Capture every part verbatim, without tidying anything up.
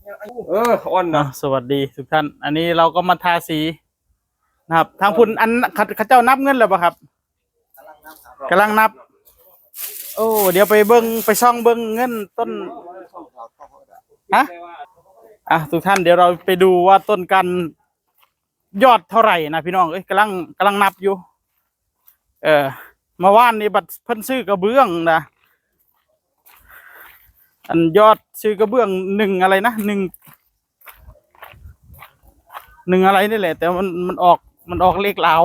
เอออ่อนนะ อ่ะ สวัสดีทุกท่าน อันนี้เราก็มาทาสีนะครับ ทางพุ้นอันเขาเขาเจ้านับเงินแล้วบ่ครับ กำลังนับ โอ้ เดี๋ยวไปเบิ่ง ไปส่องเบิ่งเงินต้น ฮะ อ่ะ ทุกท่าน เดี๋ยวเราไปดูว่าต้นกันยอดเท่าไหร่นะพี่น้องเอ้ย กำลัง กำลังนับอยู่ เออ เมื่อวานนี้บัดเพิ่นซื้อกระเบื้องนะ อันยอดซื้อกระเบื้องหนึ่งอะไรนะ หนึ่ง หนึ่งอะไรนี่แหละ แต่มัน มันออก มันออกเลขลาว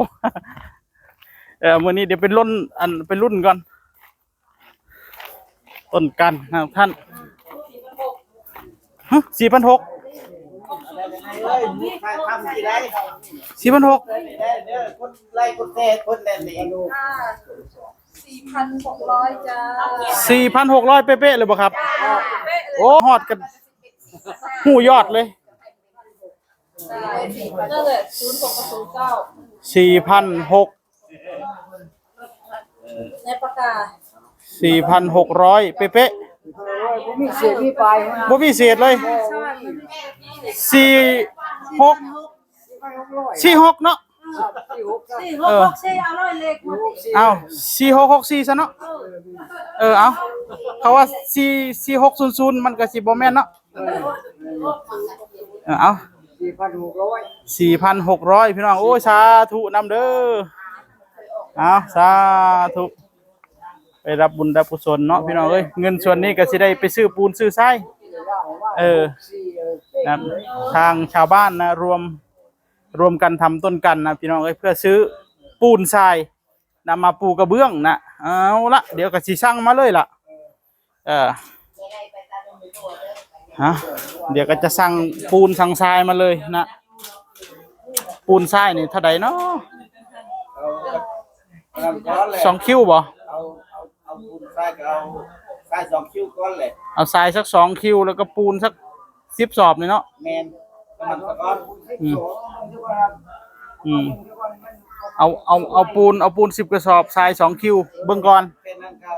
เออ มื้อนี้เดี๋ยวไปรุ่น อัน ไปรุ่นก่อน ต้นกันนะท่าน ฮะ สี่พันหก เอ้ย ถ่ายทำที่ใด สี่พันหก เด้อ กดไลค์กดแชร์กดแน่นนี่ สี่พันหกร้อยจ้า สี่พันหกร้อยเป๊ะๆเลยบ่ครับ เป๊ะเลย โอ้ ฮอดกัน ฮู้ยอดเลย นั่นแหละ ศูนย์หกกับศูนย์เก้า สี่พันหก ในปากกา สี่พันหกร้อยเป๊ะๆ บ่มีเศษมีปลายนะ บ่มีเศษเลย สี่หก สี่หกเนาะ สี่หก สี่หกหกสี่ เอาเลยเลขหมด เอา สี่หกหกสี่ ซะเนาะ เออ เอา เขาว่า สี่ สี่หกศูนย์ศูนย์ มันก็สิบ่แม่นเนาะ เออ เอา สี่พันหกร้อย สี่พันหกร้อย พี่น้อง โอ้ย สาธุนำเด้อ เอา สาธุ ไปรับบุญรับกุศลเนาะพี่น้องเอ้ย เงินส่วนนี้ก็สิได้ไปซื้อปูนซื้อทราย เออ นะครับ ทางชาวบ้านนะ รวม รวมกันทำต้นกันนะพี่น้องเอ้ย เพื่อซื้อปูนทรายนำมาปูกระเบื้องนะ เอาละ เดี๋ยวก็สิสั่งมาเลยล่ะ เออ ฮะ เดี๋ยวก็จะสั่งปูนสั่งทรายมาเลยนะ ปูนทรายนี่เท่าใดเนาะ เอา เอาก้อนแหละ สองคิวบ่ เอา เอา เอาปูนทรายก็เอาทรายสองคิวก้อนแหละ เอาทรายสักสองคิว แล้วก็ปูนสักสิบสอบนี่เนาะ แม่น ประมาณสักก้อน อืม อืม เอา เอา เอาปูน เอาปูนสิบกระสอบ ทรายสองคิว เบิ่งก่อน แค่นั้นก็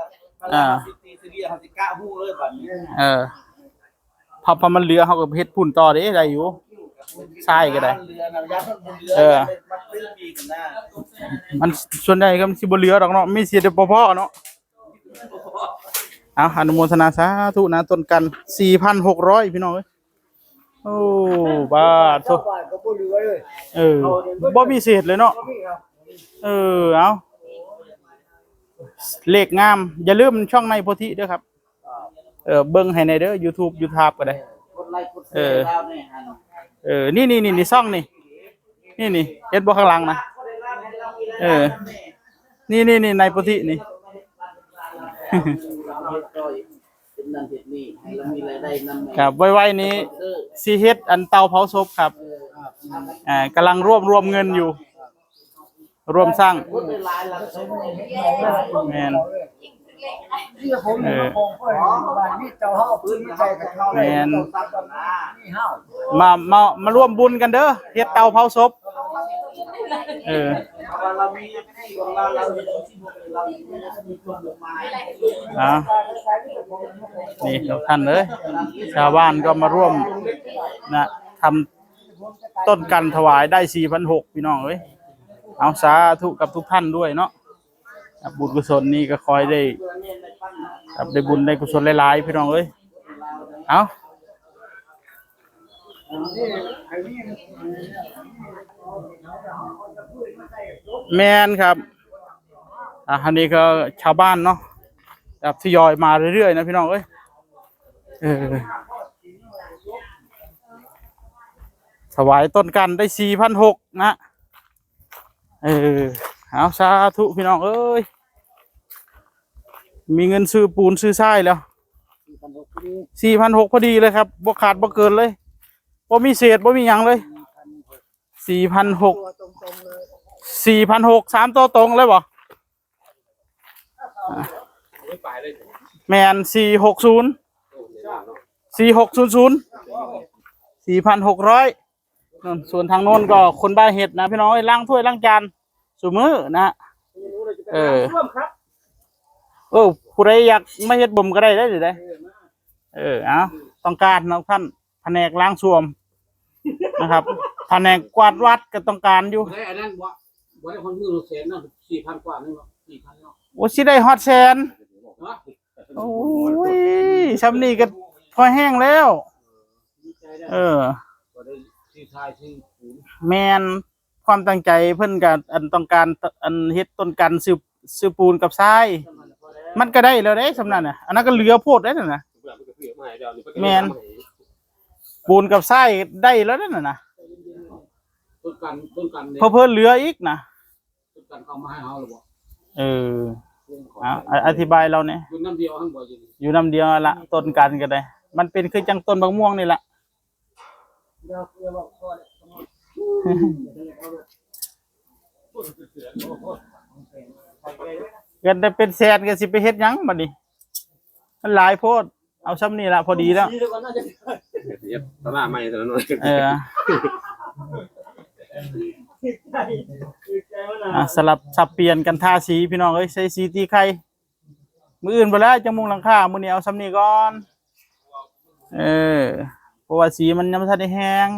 อ่า สิบตีสิบเดียวเขาสิกะฮู้เลยบัดนี้ เออ พอ พอมันเหลือเขาก็เฮ็ดปูนต่อเด้ ได้อยู่ ทรายก็ได้ เหลือนะ ย่านมันเหลือ เออ มันเป็นปีกนะ มันส่วนใหญ่ก็มันสิบ่เหลือดอกเนาะ มีสิแต่บ่พอเนาะ เอา อนุโมทนาสาธุนะ ต้นกัน สี่พันหกร้อย พี่น้องเอ้ย โอ้ บาทโท เก้าบาทก็บ่เหลือเลย เออ บ่มีเศษเลยเนาะ บ่มีครับ เออ เอา เลขงาม อย่าลืมช่องนายโพธิเด้อครับ เออ เบิ่งให้แหน่เด้อ YouTube YouTube ก็ได้ กดไลค์กดแชร์ เออ แล้วนี่ฮะ เออ นี่ นี่ นี่ นี่ ช่องนี่ นี่ นี่ เห็นบ่ข้างหลังนะ เออ นี่ นี่ นี่ นายโพธินี่ เป็นนั่นเป็นนี่ ให้เรามีรายได้นำ ครับ ไวๆนี้ เออ สิเฮ็ดอันเตาเผาศพครับ เออ อ่า กำลังรวบรวมเงินอยู่ ร่วมสร้าง แม่น เออ แม่น มา มา มาร่วมบุญกันเด้อ เฮ็ดเตาเผาศพ เออ อ่า นี่ทุกท่านเอ้ย ชาวบ้านก็มาร่วมนะ ทำ ต้นกันถวายได้ สี่พันหก พี่น้องเอ้ย เอาสาธุกับทุกท่านด้วยเนาะ ครับ บุญกุศลนี่ก็คอยได้ ครับ ได้บุญได้กุศลหลายๆ พี่น้องเอ้ย เอา แม่นครับ อ่ะ อันนี้ก็ชาวบ้านเนาะ ครับ ทยอยมาเรื่อยๆ นะพี่น้องเอ้ย เออ ถวายต้นกันได้ สี่พันหก นะ เออ เอาสาธุพี่น้องเอ้ย มีเงินซื้อปูนซื้อทรายแล้ว สี่พันหกพอดี สี่พันหกพอดีเลยครับ บ่ขาดบ่เกินเลย บ่มีเศษ บ่มีหยังเลย สี่พันหก ตัวตรงๆเลย สี่พันหก สามตัวตรงเลยบ่ แม่น สี่หกศูนย์ สี่หกศูนย์ศูนย์ สี่พันหกร้อย นั่น ส่วนทางโน้นก็คนบ้าเห็ดนะพี่น้องเอ้ย ล้างถ้วยล้างจานซุมื้อนะ เออ เออ ผู้ใดอยากมาเฮ็ดบ่มก็ได้เด้อ เออ เอา ต้องการเนาะท่าน ผนกล้างส้วมนะครับ ผนกกวาดวัดก็ต้องการอยู่ บ่ได้อันนั้นบ่บ่ได้คนมือแสนนั่นสี่พันกว่านึงเนาะสี่พันเนาะ โอ้สิได้ฮอดแสน เนาะ โอ้ยซำนี้ก็พอแห้งแล้ว ดีใจได้ เออ บ่ได้ที่ทายที่ศูนย์ แม่นความตั้งใจเพิ่นก็อันต้องการอันเฮ็ดต้นกันซื้อซื้อปูนกับทราย มันก็ได้แล้วเด้ซำนั้นน่ะ อันนั้นก็เหลือโพดได้นั่นน่ะ แม่น ปูนกับทรายได้แล้วนั่นน่ะนะ ต้นกันต้นกันเนี่ย เพราะเพิ่นเหลืออีกนะ ต้นกันเอามาให้เฮาหรือบ่ เออเอาอธิบายเราเนี่ย อยู่น้ำเดียวหั่นบ่อยู่นี่ อยู่น้ำเดียวละต้นกันก็ได้ มันเป็นคือจังต้นบักม่วงนี่แหละ เดี๋ยวเดี๋ยวบอกพ่อเนี่ย กันได้เป็นแสนก็สิไปเฮ็ดหยังบัดนี้ มันหลายโพด เอาซำนี้ละพอดีแล้ว นี่เดี๋ยวก่อนน่าจะ เฮ็ดตลาดใหม่ตลาดน้อย เอออ่ะสลับสับเปลี่ยนกันทาสีพี่น้องเอ้ยใส่สีตีไข่มื้ออื่นไปแล้วจังมุงหลังคามื้อนี้เอาซำนี้ก่อน เออ เพราะว่าสีมันยังบ่ทันได้แห้ง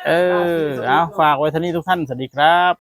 เออ เอาฝากไว้เท่านี้ทุกท่าน สวัสดีครับ